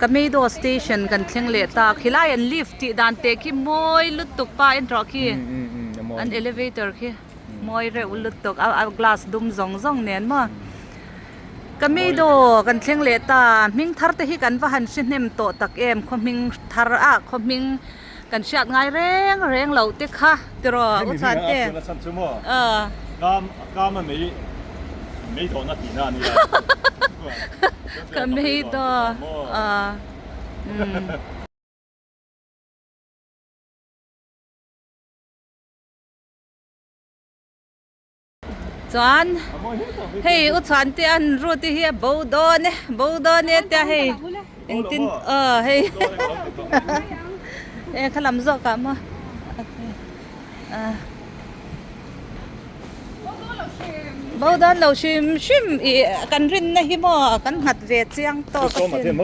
Kameido station kan thleng leh ta khilai an lift tih dan teh khi mawi lutuk pa en rawh khi an elevator khi mawi reuh lutuk a a glass dum zawng zawng nen maw Kameido kan thleng leh ta hming thar te hi kan va han hre hnem tawh tak em khaw hming thar a khaw hming kan hriat ngai reng reng loh te kha tiraw u chhan te ka mei daw a Chuan hei u chhuante an route hi a bo dawn e bo dawn e tia hei engtin aw hei e kha lam zawk ah maw bo dawn lo hrim hrim ih kan rinna hi maw kan nghat ve chiang tawk asin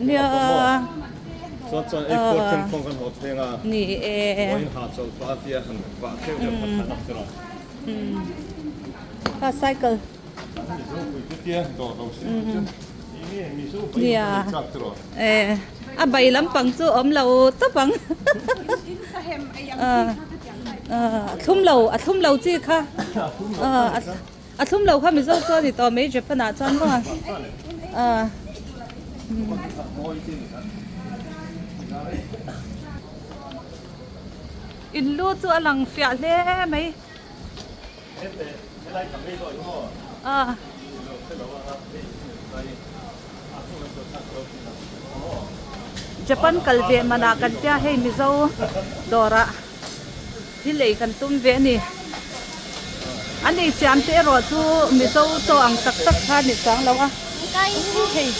nia. Ni e. Kha cycle. Nia. E a bai lampang chu awm lo tawp ang. A thlum lo a thlum lo chi kha. A thlum lo kha Mizo chuan ni tawh mai Japan ah chuan maw ah In lu chu a lang fiah hle mai ah Japan kal ve manah kan tia hei Mizo dawrah. Hi lei kan tum ve a ni. An ei siam te erawh chu Mizo chaw ang tak tak kha a ni chuang lo a. Hei.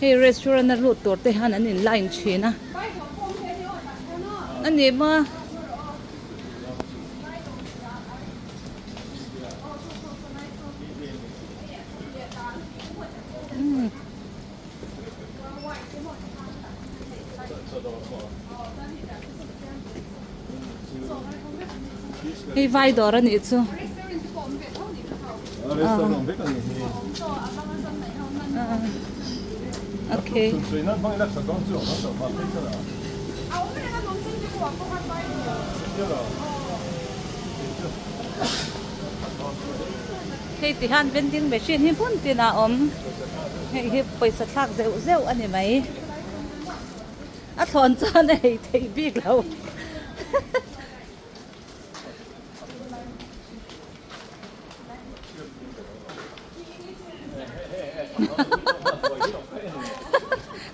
Hei restaurant a lut tur te hian an in line thin a. A ni maw. Hei vai dawr a nih chu okay Hei ti hian vending machine hi hmun tinah a awm hei hi pawisa thlak zeuh zeuh a ni mai a thlawn chuan a ei theih bik lo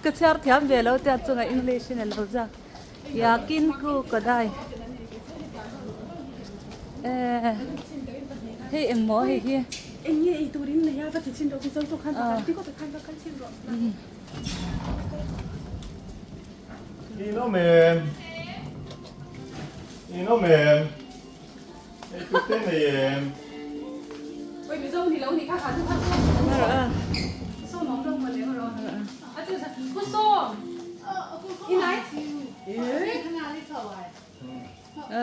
ka chhiar thiam ve lo te a chungah english in a lo ziak. Yakin ku ka dai eh hei eng maw hei hi Eng nge ei turin nei a va ti chin rawh Mizo chu khan pakhat ti kawt khan va kal chin rawh. In awm em? In awm em? Ei tur te nei em? Oi Mizo ni lo ni kha kha tu kha so sawm awm lo mawle rawh a chu ku sawm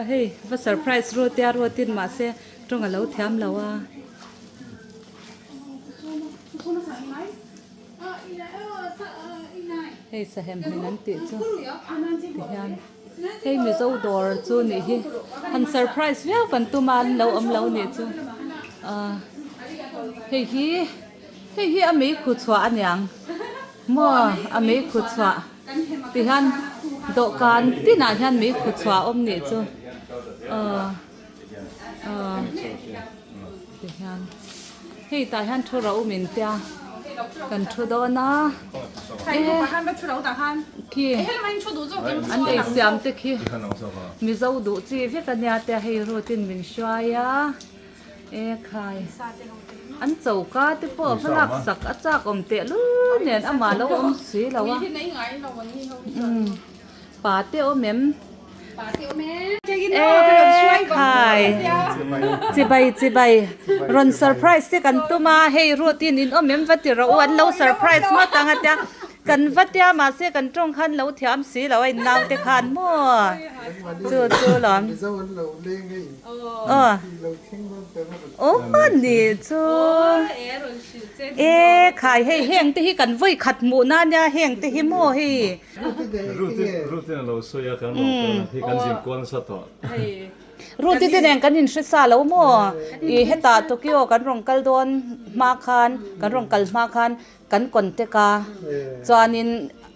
Hei va surprise ru tia ruatin mahse tawng a lo thiam lo a. Hei sahem hmin an tih chu tihian hei Mizo dawr chu nih hi han surprise viau kan tum a an lo awm lo nih chu ah hei hi hei hi a meikhu chhuah aniang. Maw a meikhu chhuah ti hian dawhkan tinah hian meikhu chhuah a awm nih chu aw aw ti hian hei tah hian thu ro min tia kan thu dawn a khi an ei siam te khi mizo duh chi vek ania tia hei route in min hruai a. E khai, an choka te pawh va lak sak a chak awm teh lul nen amah lo awm si lo a. Umm pa te awm em? E khai, chibai chibai rawn surprise te kan tum a, hei ruatin in awm em va ti rawh u an lo surprise ngawt ang a tia. Kan va tia mahse kan tawng khan lo thiam si lo a in naute khan maw chu chu lawm. Aw aw ni chu e khai hei heng te hi kan vawi khat hmuh na nia heng te hi maw hei. Ruti te nen kan inhre sa lo maw i hetah Tokyo kan rawn kal dawn hma khan kan rawn kal hma khan Kan contact a, chuanin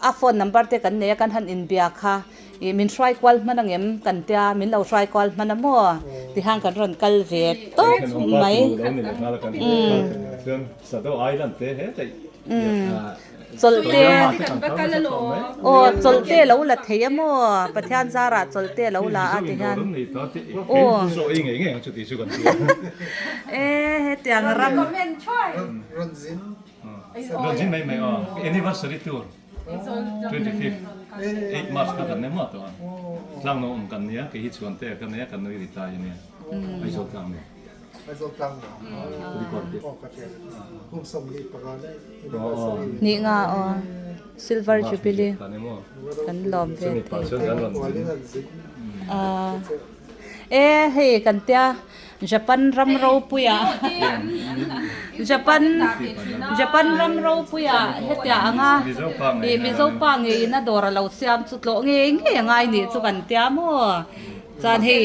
a phone number te kan nei a, kan han inbia kha ih min hruai kual hman angem kan tia, min lo hruai kual hman a maw tihian kan rawn kal ve tawp mai. Chawlh te aw chawlh te lo la thei a maw Pathian zarah chawlh te lo la a tihian aw e hetiang ram. Rawn mai mai aw anniversary tour 25th 8 March kha kan nei maw tawh a tlang no awm kan nia kei hi chhuan te ka nei a kan nui ri tai ania Aizawl tlang no Aizawl tlang no record te aw ka hria kum sawmli panga na anniversary Nih nga aw Silver Jubilee kan lawm ve thei e hei kan tia Japan ram ropuia Japan Japan ram ropuia hetia anga ih Mizo pa ngeiin a dawr a lo siam chu tlawh ngei ngei a ngai nih chu kan tia maw chuan hei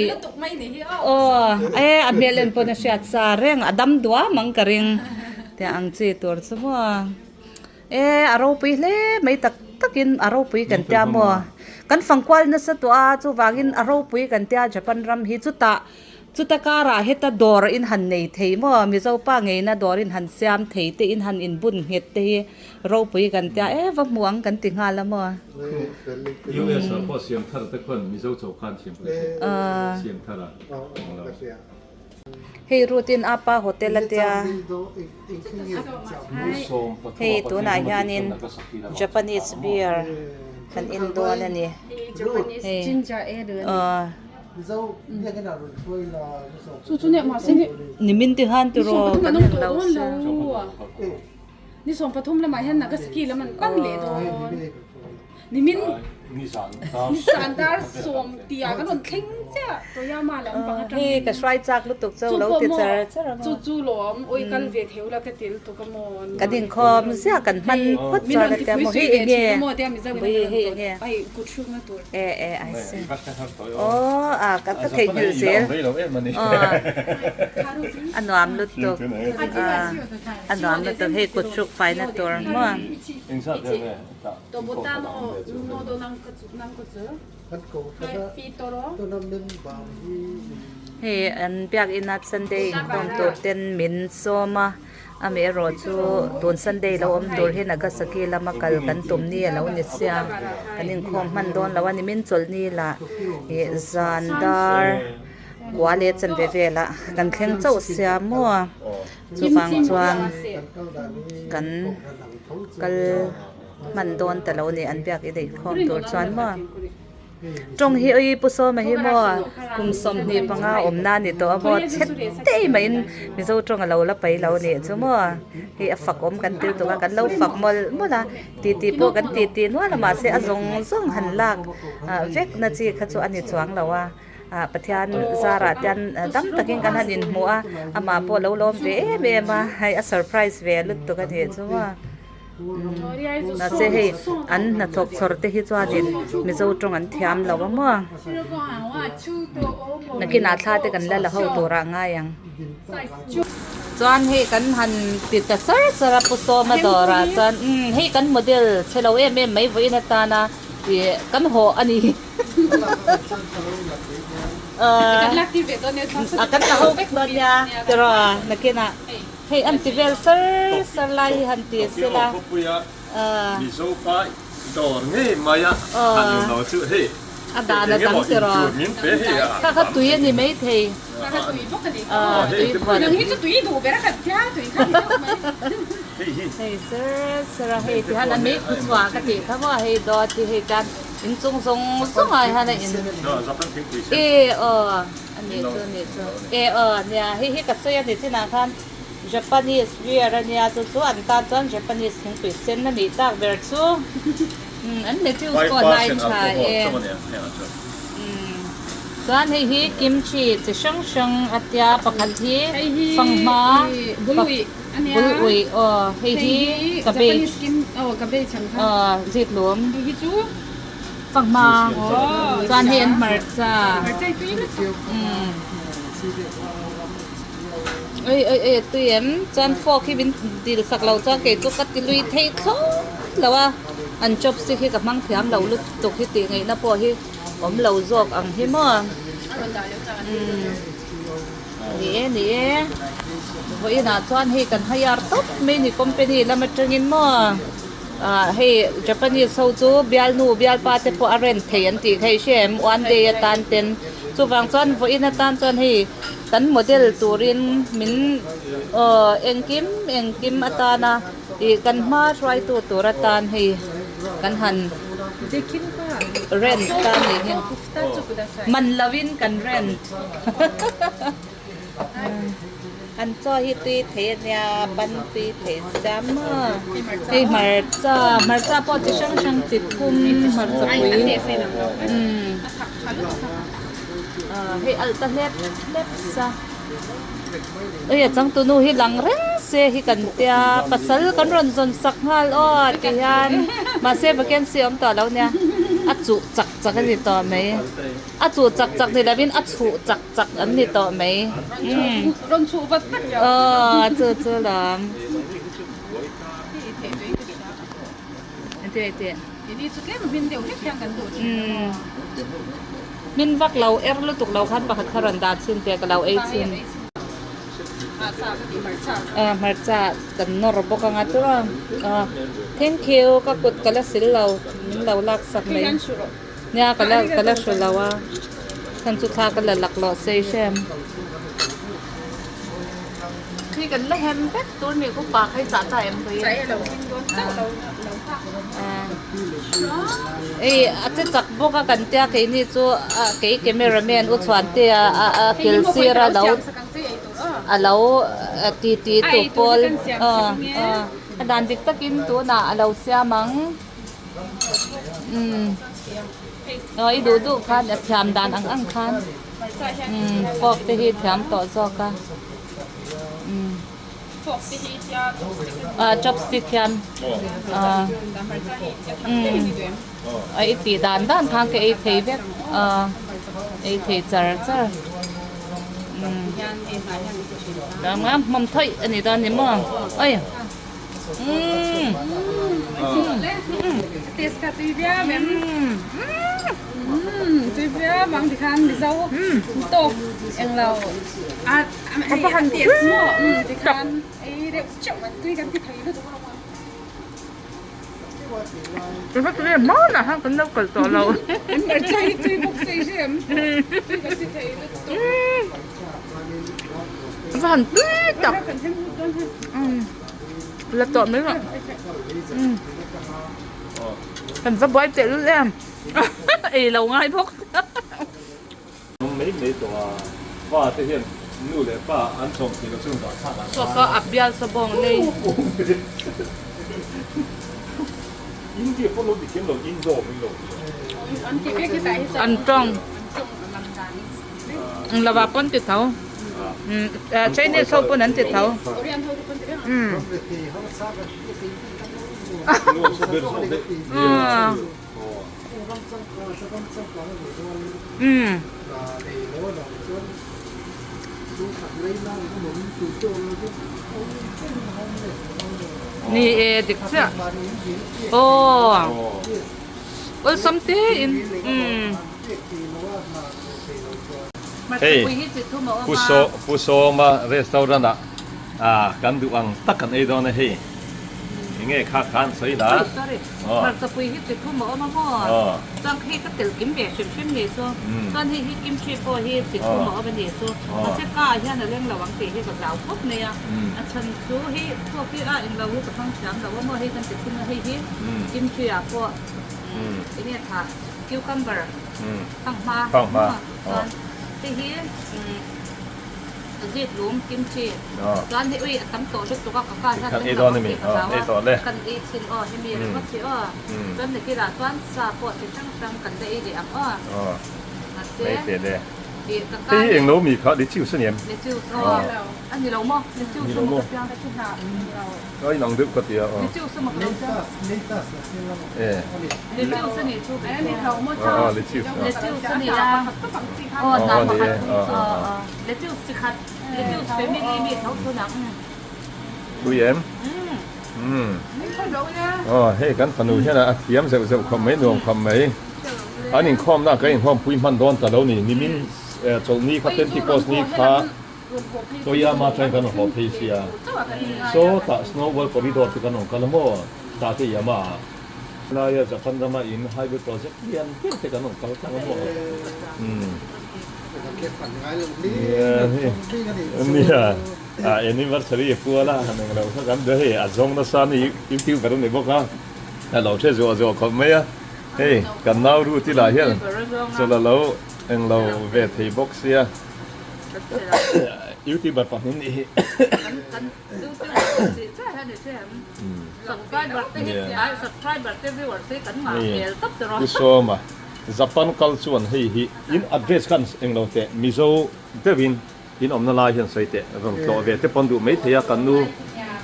aw e a hmel en pawn a hriat sa reng a dam duam ang ka ring tia ang chi tur chu maw. E a ropui hle mai tak takin a ropui kan tia maw kan fangkual nasa tawh a chuvangin a ropui kan tia Japan ram hi chutah chuta karah heta dawr in han nei thei maw Mizo pa ngeina dawr in han siam thei te in han inbun nghet te hi ropui kan tia e va hmu ang kan ti nghal a maw. US ah pawh siam thar te khuan Mizo chawhkan siam thar a awm lo. Hei Rutin apa hotel a tia hei tunah hianin Japanese beer kan en dawn a ni hei aw nimin ti khan tiraw kan en lo sia. Nimin nizan dar sawm tia kan rawn thleng chiah Toyama lam pang atang Hei ka hruai chak lutuk chau lo ti char char a maw. Chu chu lawm oi kal ve theu la ka tel tuk a maw. Kan inkhawm ziah kan hman phawt chuan a tia maw hei enge bui hei enge ai kut hruk na tur. E e I see aw a ka ka theihnghilh zel aw a nuam lutuk a a nuam lutuk hei kut hruk fai na tur maw. Hei an biakinn a Sunday inkhawm tur ten min sawm a, amaherawh chu tun Sunday lo awm tur hi Nagasaki lama kal kan tum ni a lo ni sia, kan inkhawm hman dawn lo a ni min chawlh ni lah ih zan dar kua leh chanve velah kan thleng chauh sia maw chuvang chuan kan kal. Hman dawn ta lo nih an biak i neih khawm tur chuan maw tawng hi ui pu sawma hi maw kum 25 awmna a ni tawh a maw chhe tei maiin mizo tawng a lo la pai lo nih chu maw hei a fak awm kan til tuk a kan lo fak mawlh mawlh a titi pawh kan titi nual a mahse a zawng zawng han lak vek na chi kha chu a ni chuang lo a Pathian zarah te dam takin kan han inhmuh a amah pawh a lo lawm ve em em a hei a surprise ve lutuk a nih chu maw. Mahse hei an hnathawk chhawr te hi chuanin Mizo tawng an thiam lo a maw? Nakinah thla te kan la la ho turah ngai ang. Chuan hei kan han ti ta sar sar a Pu Sawma dawrah chuan umm hei kan model chhe lo em em mai vawiin atana ih kan hawh a ni. A kan la ho vek dawn nia tiraw nakinah. Hei an ti vel sar sar lai hi han ti se la. Khawpuia Mizo pa dawr ngei mai a han in lo chu hei a dan a dang tiraw intur min pe hei a kha kha tui a ni mai thei kha kha tui bawk a ni tui vawt nang hi chu tui duh ber a khat thia tui kha ni deuh mai hei hi hei sar sar a hei ti han a mei khu chhuah ka tih kha maw hei dawt hi hei tan inchung zawng zawng ah hian a in e aw. A nih chu a nih chu. E aw nia hei hi ka sawi a ni chinah khan. Japanese beer a nia chu chu an tan chuan Japanese thingpui sen a nih tak ber chu umm an lettuce pawh a hlai tha e chuan hei hi kimchi chi hrang hrang a tia pakhat hi fanghma bul uih aw hei hi cabbage aw zitlum fanghma chuan hei an hmarcha umm. Oi oi oi a tui em chuan fork hi min dil sak lo chuan kei chu ka ti lui thei thlawt lo a an chopstick hi ka hmang thiam lo lutuk hi tih ngaihna pawh hi awm lo zawk ang hi maw umm ni e ni e vawiinah chuan hei kan hire tawp mai ni company lam atangin maw ah hei Japanese ho chu bialnu bialpa te pawh a rent thei an tih kha i hria em one day atan ten chuvang chuan vawiin atan chuan hei. Kan model turin min aw engkim engkim atana ih kan hma hruaitu tur atan hei kan han rent ta nih hi man lovin kan rent an chaw hi tui thei ania ban tui thei sia maw hei hmarcha hmarcha pawh chi hrang hrang chi thum hmarcha pui umm. Hei alh ta hlep hlep sa ui a changtunu hi lang reng se hi kan tia pasal kan rawn zawn sak nghal aw ti hian mahse vacancy a awm tawh lo nia a chuh chak chak a ni tawh mai a chuh chak chak ni lovin a chhuh chak chak an ni tawh mai aw chu chu lawm. Hmin vak lo er lutuk lo khan pakhat kha rawn dah chhin teh ka lo ei chhin. Hmarcha kan nawr bawk anga chu a thank you ka kut ka la sil lo min lo lak sak mai nia ka la ka la hru lo a chhan chu thla ka la laklawh sei hrem. Khi kan la hem vek tur ni ku pa khai chah ta em pui ei a che chak bawk a kan tia keini chu a kei cameraman u chhuan te a a kil sir a lo a lo ti ti tu pawl a dan dik takin tunah a lo siam ang umm aw i duh duh khan a thiam dan ang ang khan. Umm fork te hi thiam tawh zawk a umm ah chopstick hian ah umm a i tih dan dan khan ka ei thei vek ah ei thei char char umm tlanga hmawm thawih a ni dawn ni maw oi umm Va han tui tak la tawh mai rawh kan va buai teh lul em ei lo ngai bawk. Mai mai tawh a pa te hian nu leh pa an chawm thei lo chung dah thlak an Saw saw a bial saw bawng nei. India pawh lo ti thiam lo Indo min lo ti a. An tawng ang lo ah pawn ti tho Chinese ho pawn an ti tho. Ni e dik chiah aw awlsam te in Hei Pu Sawma restaurant ah kan duh ang tak kan ei dawn a hei. Enge kha khan sawi la. Oi sorry hmarchapui hi chi thum a awm a maw chuan khi ka tel kim ve hrim hrim ni chu chuan hei hi kimchi pawh hi chi thum a awm a ni chu mahse ka ah hian a leng lo ang tih hi ka hlau khawp mai a a chhan chu hei thawk hi a englo hi ka hmang thiam lo a maw hei kan ti thin a hei hi kimchi ah pawh enge tha cucumber fanghma chuan hei hi. Zitlum kimchi chuan hei ui a tam tawh lutuk a ka kar hian eng lo ang tih ka hlau a kan ei chhin aw hemi ringawt hi aw chuan nakirah chuan sa pawh chi hrang hrang kan la ei leh ang aw mahse ih ka kar hei eng lo mi kha lettuce a ni em lettuce aw a ni lo maw lettuce a maw ka chiang a inang deuh ka ti a aw lettuce a maw ka lo chiang lettuce a nih chu aw lettuce lettuce a ni a aw hnah pakhat aw Lettuce chi khat, lettuce family mi tho thun ang. Tui em? Umm. Aw hei kan fanu hian a thiam zeuh zeuh khawp mai nuam khawp mai. An inkhawmna kan inkhawm pui hman dawn ta lo ni. Nimin chawlhni kha Pentecost ni kha Toyama atangin kan rawn haw phei sia. Sawtah Snow World Corridor chu kan rawn kal a maw? Tateyama ah. Laia Japan rama in highway project lian ber te kan rawn kal tlang a maw? Umm. Nia a anniversary a pual a han englo kha kan duh hei a zawng nasa ni youtuber a ni bawk a a lo hre zuah zuah khawp mai a hei kan nau Ruth i lah hian chawlh a lo englo ve thei bawk sia youtuber pahnih nih hi. Pu Sawma Japan kal chuan hei hi in address khan englo teh Mizo deuhin in awmna lai hian sawi teh rawn tlawh ve te pawn duh mai thei a kan nu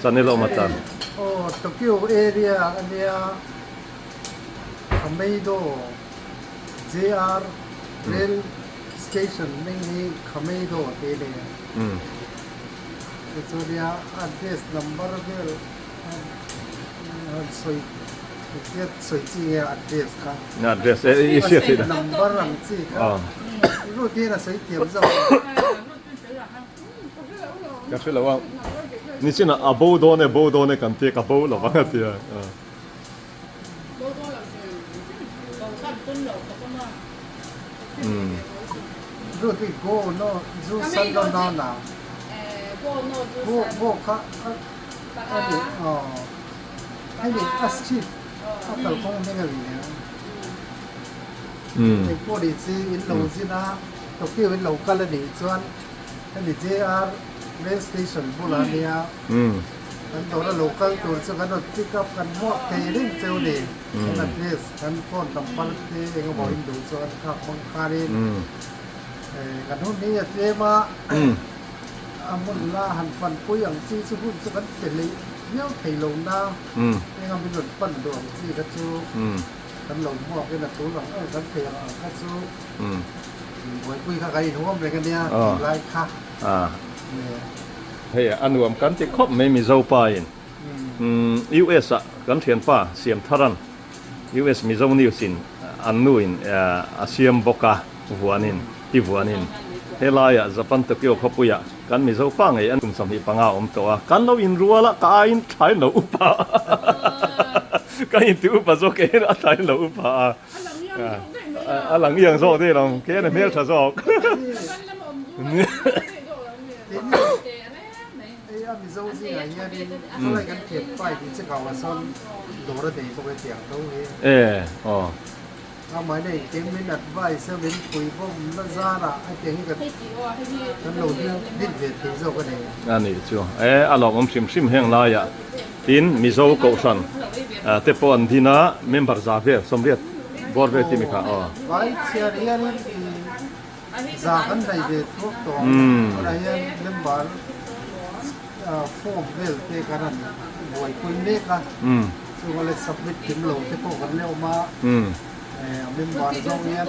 channel a awm atan. Aw Tokyo area ania Kameido JR rail station hming hi Kameido tih a ni a. Tichuan address number vel han sawi hriat sawi chi nge address kha. Address e i hriat theih number ang chi kha route hian a sawi thiam zawk a. Ka hre lo a nichin a bo dawn e bo dawn e kan tia ka bo lo vang a tia. Bo dawn lo hrim bo khan tum lo khawp a maw. Route hi go no zu san lo na na go go kha a ni aw hemi a street a kalkawng hming a ni a eng pawh ni chi in lo zin a Tokyo in lo kal a nih chuan hemi JR rail station bulah a nia. Kan dawra lo kal tur chu kan rawn pick up kan hmuak thei reng cheu ni. Kan address, kan phone number te eng emaw in duh chuan khak hmang khanin kan hun hi a tlem a, a hmun la han fanpui ang chi chu hun chu kan pe hleih viau thei lo na, eng a min rawn pan duh ang chi kha chu kan lo hmuak in a tul ang ang kan thei ang ang kha chu buaipui kha kan inhuam reng a nia tih lai kha. Hei a nuam kan ti khawp mai Mizo pa in US ah kan thianpa siam tharan US Mizo news in an nu in a siam bawk a vuanin ti vuanin helai ah Japan Tokyo khawpui ah kan Mizo pa ngei an kum 25 a awm tawh a kan lo in rual a ka aiin thlain lo upa ka inti upa zawk e a thlain lo upa a a lang iang zawk daih lo kei a ni hmeltha zawk. Hei a Mizo zingah hianin chulai kan thiam pai tih che kau ah sawn dawr a nei bawk e tiang tho hi. E aw. Amah hian engkim min advice a min pui bawk na zarah hetiang hi kan kan lo din ve thei zawk a ni. A nih chu e a lawmawm hrim hrim heng laiah tin Mizo kohhran te pawh an din a member za vel sawmriat bawr vel tih mi kha aw. Vai chhiar hianin i Za kan nei ve thuak tawh ang. Tunah hian member form vel te kan han buaipui mek a, chunga le submit kim lo te pawh kan la awm a, member zawng hian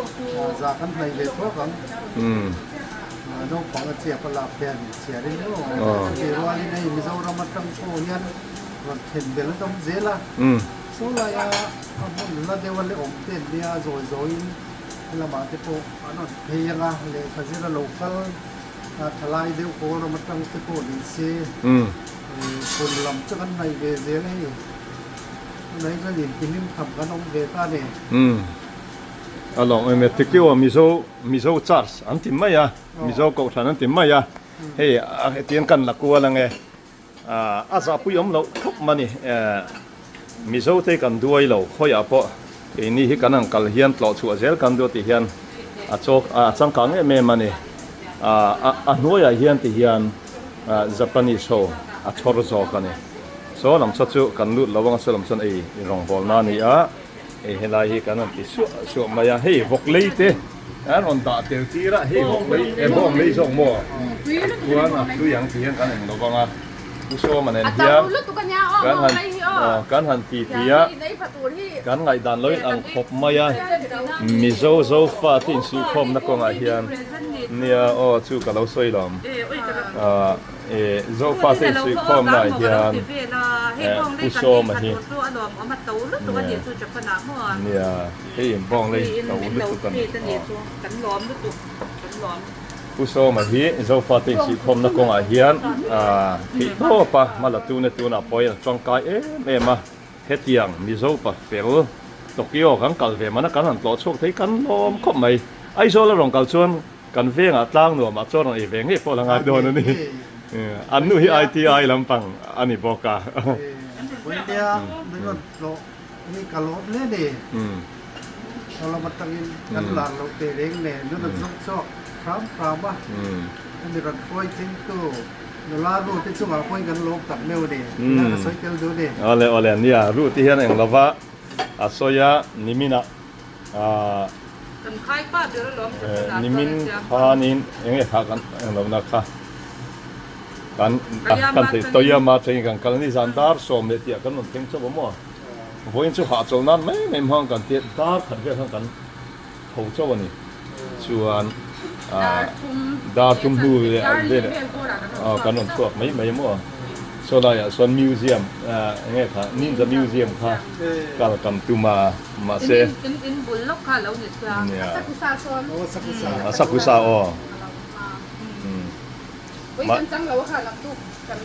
za kan nei ve thuak ang. Naupang a chiap a lak hian chhiar in maw? Chutih rualin hei Mizoram atang pawh hian rawn thlen belh an awm zel a, saw laia a hmun la deuh a la awm te an nia zawi zawiin Helamah te pawh an rawn phei ang a, lehkha zira lo kal thalai deuh kawl ram atang te pawh ni se, phun lam chu kan hnaih ve zel hei. Tunah hi chuan intihlim tham kan awm ve ta a ni. A lawng em e, Tikio Mizo Mizo Church an ti mai a, Mizo Kohhran an ti mai a, hei hetiang kan la kual ang e. A zahpui awm loh khawp mai a ni. Mizo te kan duai lo khawiah pawh keini hi kan ang kal hian tlawh chhuah zel kan duh tih hian a chawk a changkang em em a ni. A hnuaiah hian ti hian Japanese ho a chhawr zawk a ni. Saw lam saw chu kan lut lo ang a, saw lam chuan ei rawngbawlna a ni a, hei helai hi kan rawn ti suah suah mai a, hei vawk lei te an rawn dah tel tir a, hei vawk lei eh bawng lei zawk maw chuan a tui ang ti hian kan eng lo vang a, Pu Sawma nen hian kan han kan han ti ti a, kan ngaihdan lo in ang khawp mai a, Mizo Zofa te insuihkhawmna kawngah hian nia aw chu ka lo sawi lo ang. Zofate insuihkhawmna ah hian Pu Sawma hi nia hei in bawng lei to lutuk a ni Pu Sawma hi Zofate insuihkhawmna kawngah hian theih tawp a hma la tune tunah pawh hian a tangkai em em a hetiang Mizo pa fel Tokyo kan kal ve mana kan han tlawh chhuak thei kan lawm khawp mai Aizawl a rawn kal chuan Kan vengah tlang nuamah chuan rawn ei ve ngei pawh la ngai dawn a ni. An nu hi ITI lampang a ni bawk a. Vawinia min rawn tlawh hi ka lawm hle ni. Ka lawm atangin kan lar loh teh reng nen min rawn zawng chhuak hram hram a. Hemi rawn hruai thlengtu nula ru te chungah pawhin kan lawm tak meuh a ni. Tia ka sawi tel duh a ni. Awle awle nia ru te hian eng lova a sawi a niminah. Kan khai pa ber alawm ka hmun ah chuan Nimin a chiang khanin eng nge kha kan eng lohna kha kan kan thei Toyama atangin kan kal a ni zan dar sawm leh tih ah kan rawn thleng chauh a maw vawiin chu hahchawlh nan mai mai hmang kan tia dar khat vel khan kan tho chauh a ni chuan dar thum hnu leh vel kan rawn chhuak mai mai a maw. Saw laiah sawn museum eng nge kha Ninja museum kha kal kan tum a mahse In in bul lawk kha lo ni sia. Nia. Asakusa sawn. Asakusa. Asakusa aw. Ui kan chang lo kha lam tuk kan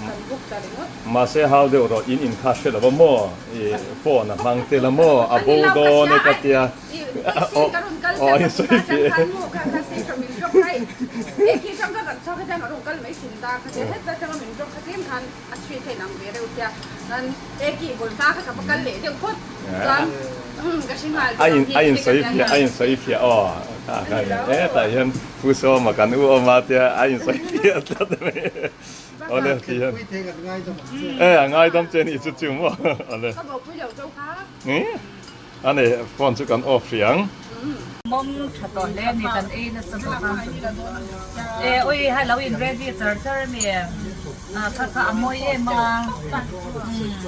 kan book ta ringawt. Mahse hau deuh rawh in in kha hre lo a maw i phone a hmang tel a maw a bo dawn e ka tia. Aw in sawi fiah e. A in a in sawi fiah a in sawi fiah aw hetah hian Pu Sawma kan u awm a tia a in sawi fiah tlat mai awle ti hian e a ngaidam che ni chu chu maw awle. A ni, phone chu kan off hrih ang. Mawm tha tawh hle a ni, kan ei nasa bawk a. E ui hai lo in ready char char a mi a kha kha a mawi em a umm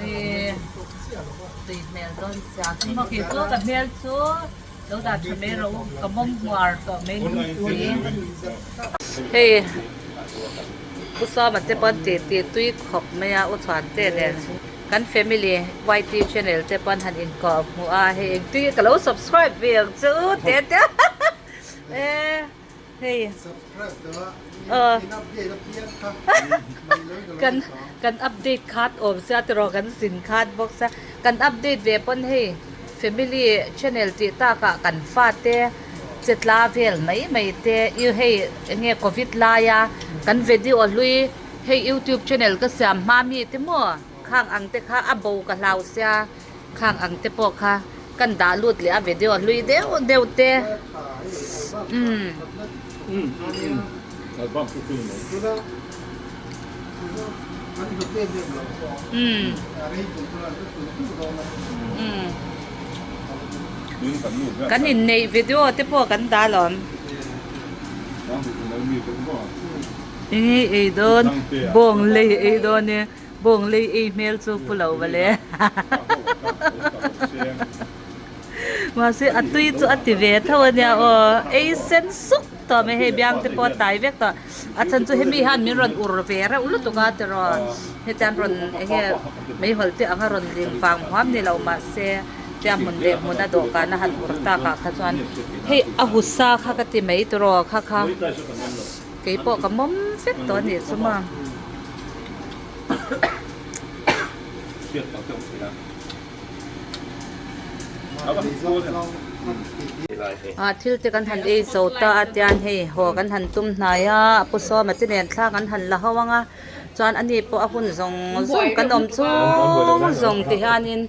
e tui hmel dawn sia maw kei chu ka hmel chu lo dah tha mai rawh u ka mawm hmuar tawh mai nupui hei Pu Sawma te pawn tih tih tui khawp mai a U Chhuante nen. Kan family YT channel te pawn han inkawh hmuh a hei engtin nge ka lo subscribe ve ang che u te te e hei kan kan update khat awm sia tiraw kan zin khat bawk sia kan update ve pawn hei family channel tih takah kan fate che tla vel mai mai te i hei enge covid laia kan video hlui Hei youtube channel ka siam hma mi te maw khang ang te kha a bo ka hlau sia khang ang te pawh kha kan dah lut leh a video hlui deuh deuh te umm. Kan inneih video te pawh kan dah alawm. Enge ei dawn bawng lei ei dawn e bawng lei ei hmel chu pu lo va le mahse a tui chu a ti ve tho a nia aw ei sen suk tawh mai hei biang te pawh a tai vek tawh a chhan chu hemi hian min rawn ur ve reuh lutuk a tiraw hetiang rawn enge meihawl te anga rawn ling vang huam ni lo mahse. Tia hmun leh hmun a dawhkan a han ur tak ah kha chuan hei a husa kha ka ti mai tiraw kha kha keipawh ka mawm vek tawh a nih chu maw. Ah thil te kan han ei zo ta a tian hei haw kan han tum hnai a a pu sawma te nen thla kan han la ho ang a chuan ani pawh a hun zawng zawng kan awm chung zawng ti hianin.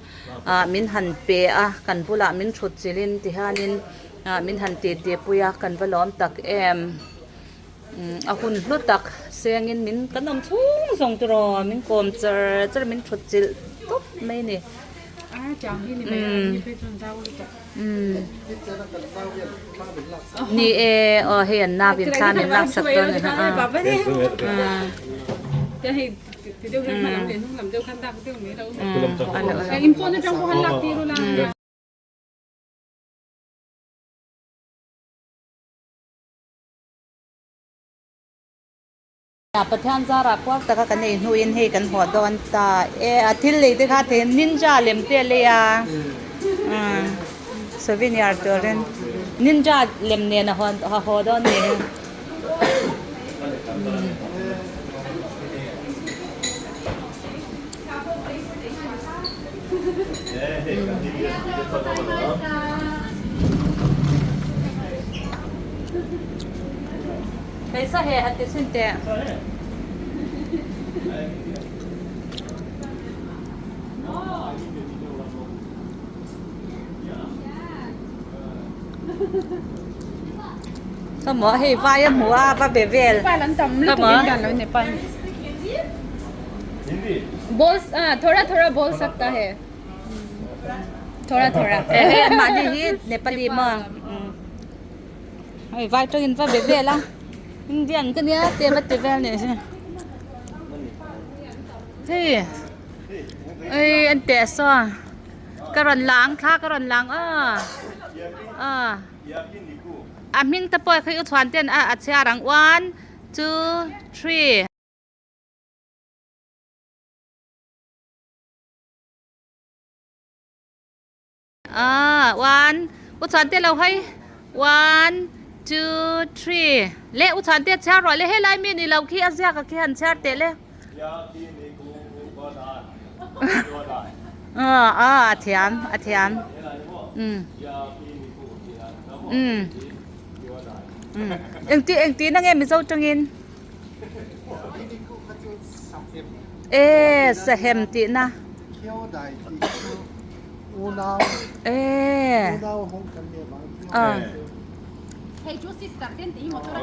Ah min han pe a, kan bulah min thut chilhin ti hianin Ah min han titi pui a kan va lawm tak em. A hun hlu tak sengin min kan awm chhung zawng tur aw min kawm char char min thut chilh tawp mai a ni. Ni e aw hei an nau in thla min lak sak dawn a ni a. Pathian zarah puar taka kan ei hnuin hei kan haw dawn ta e a thil lei te kha thei ninja lem te a lei a souvenir turin ninja lem nen a haw dawn a ni. Hei sa he han ti chhin teh. Sao maw hei vai a hmu a va be vel. Sao maw. Bol thoda thoda bol sakta hai thoda thoda. E hei an mahni hi Nepali maw. Hei vai tawngin va be vel a Indian ka nia te va ti vel nih hi. Hei ei an teh saw ka rawn lang thla ka rawn lang aw aw a hming te pawh kha i chhuan ten a chhiar ang one two three. Ah, one. U chuan te lo hai. One, two, three. Le u chuan te chhiar rawh le helai mi ni lo khi a ziak a khi han chhiar teh le. Ah, ah, a thiam, a thiam. Um. Um. Um. Engti engti na nge Mizo tangin? E sahem tihna. E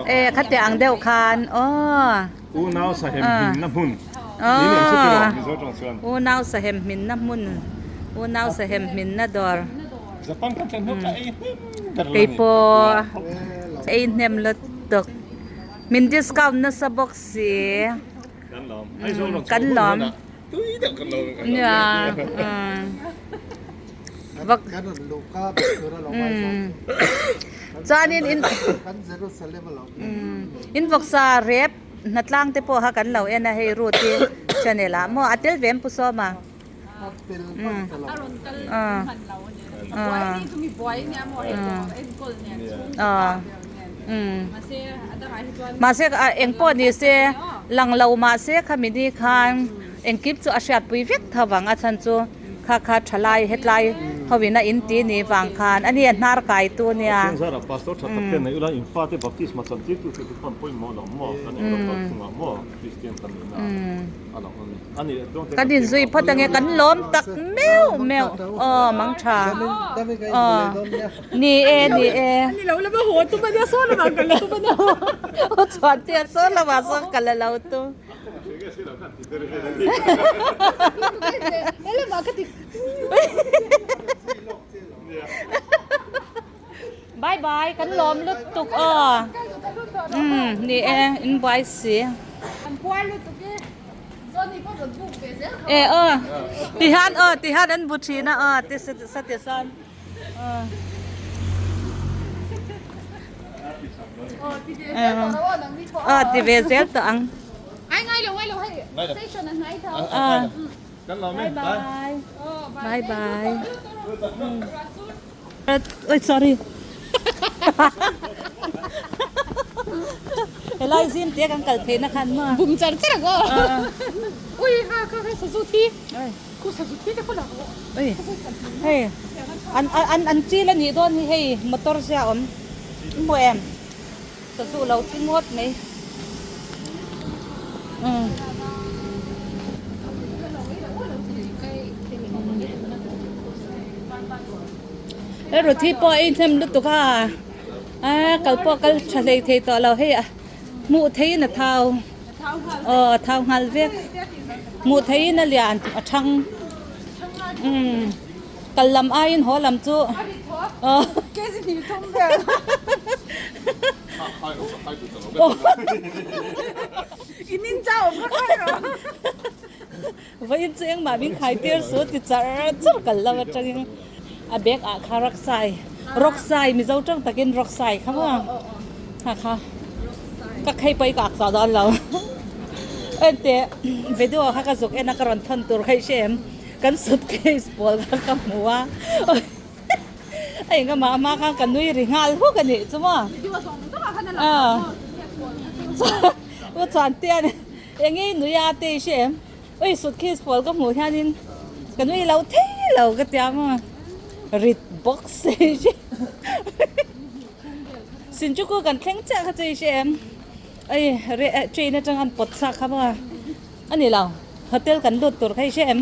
E khate ang deuh khan aw. Unau sahem hminna hmun. Unau sahem hminna hmun. Unau sahem hminna dawr. Keipawh ei hnem lutuk. Min discount nasa bawk si. Kan lawm. Kan lawm. Tui deuh kan lawm. Nia. Vak. Kan rawn luh ka bawk tur a lo ngai zawk. Chuanin in Kan Jerusalem a lo. In vawksa rep hnatlang te pawh kha kan lo en a hei route hi channel ah maw a tel ve em Pu Sawma? A tel hman ta lo. A rawn kal hman lo a ni. A buai ni chu mi buai nia maw hei dawr enkawl nen chhungkaw pa ber nen. Mahse a dangah hi chuan Mahse eng pawh ni se lang lo mahse khami ni khan engkim chu a hriatpui vek tho vang a chhan chu kha kha thalai hetlai ho in a in ti ni vang khan a ni a hnar kai tu nia. Pathian zarah pastor tha tak te nei ula in fate baptisma chan tir tu chu pan pawimawh lo maw kan englo kal chungah maw Kristian kan nihna a lang a ni. Kan inzui phawt ange kan lawm tak meuh meuh aw mang tha aw ni e ni e aw chuan te sawn lamah sawn ka la lo tum bye bye kan lawm lutuk aw umm ni e in buai si e aw tihian aw tihian an bu thin a aw ti sa ti sawn aw ti ve zel tawh ang bye bye bye bye Oi sorry. Helai zim te kan kal phei na khan ma. Bum char char ko. Ui ha kha kha Suzuki. Khu Suzuki te khu la ko. Oi. Hei. An an an chi la ni don hi hei motor sia om. Mo em. Sazu lo thi ngawt mai. Umm. He Ruthi pawh ei hnem lutuk a a kal pawh kal tha hlei thei tawh lo hei a hmuh theihin a thau aw a thau nghal vek hmuh theihin a lian a thang umm kal lam aiin haw lam chu aw Vawiin chu engmah min khai tir su ti char char kal lo atangin a bag ah kha rawksai rawksai mizo tang takin rawksai kha maw ha kha ka khei pawh i ka ak chah dawn lo ente video kha ka zuk en a ka rawn thawn tur kha i hre em kan suitcase pawl kha ka hmu a a engemaw a hma khan ka nui ri nghal huk a nih chu maw a chuan te a ni. Eng nge nui a te i hre em? Oi suitcase pawl ka hmuh hianin ka nui lo thei lo ka tia maw rit bawk se i hre Shinjuku kan thleng chiah kha chu i hre em? Oi train atang an pawt chhuak kha maw a ni lo hotel kan lut tur kha i hre em?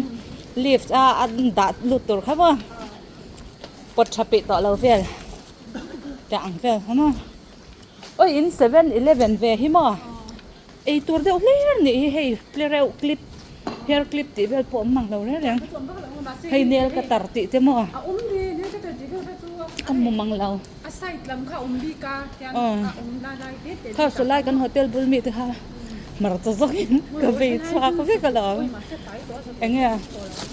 Lift a an dah lut tur kha maw pawt tha peih tawh lo vel tah ang vel kha maw oi in 7-eleven ve hi maw. Ei tur deuh hlir nih hi hei tlereuh clip hair clip tih vel pawh awm mang lo reng reng hei nail cutter tih te maw ka hmu mang lo kha saw lai kan hotel bul mi te kha hmarcha zawk in ka vei chhuak vek alawm eng nge.